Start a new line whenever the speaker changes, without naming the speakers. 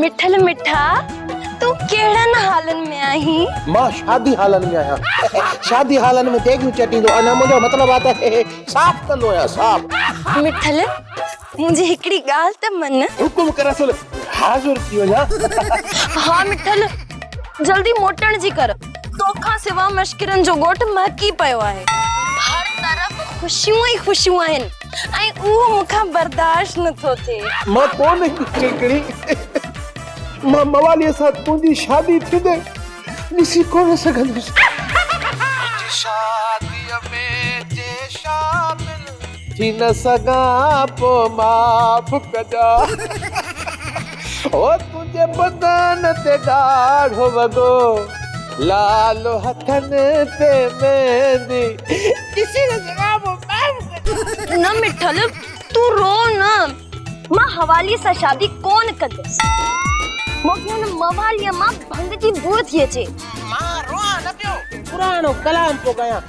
مٺل مٺا، تون ڪهڙن حالن ۾ آهين؟
مان شادي هالن ۾ آهيان. شادي هالن ۾ ديڳيون چٽيندو آهيان. منهنجو مطلب آهي ته صاف ڪندو آهيان، صاف.
مٺل، منهنجي هڪڙي ڳالهه ته مڃ.
حڪم ڪر اصل حاضر ٿي وڃان.
ها مٺل، جلدي موٽڻ جي ڪر. توکان سوا مشڪرن جو ڳوٺ مهڪي پيو آهي. هر طرف خوشيون ئي خوشيون آهن. ۽ اهو مون کان برداشت نه ٿو ٿئي.
مان ڪونه چلڪڻي. مان مواليء سان تنهنجي شادي ٿيندي ڏسي ڪونه سگهندس. تنهنجي شاديء ۾ جي شامل ٿي نه سگهان پوء معاف ڪجان. هو تنهنجي بدن تي ڳاڙهو وڳو، لال هٿن تي ميندي. ڏسي نه سگهان پوء معاف ڪجان.
نه مٺل، تون رو نه. مان حواليء سان شادي ڪونه ڪندس. مون کي هن مواليء مان ڀنگ جي بوء ٿي اچي.
مان روئان نه پيو، پراڻو ڪلام پيو ڳايان.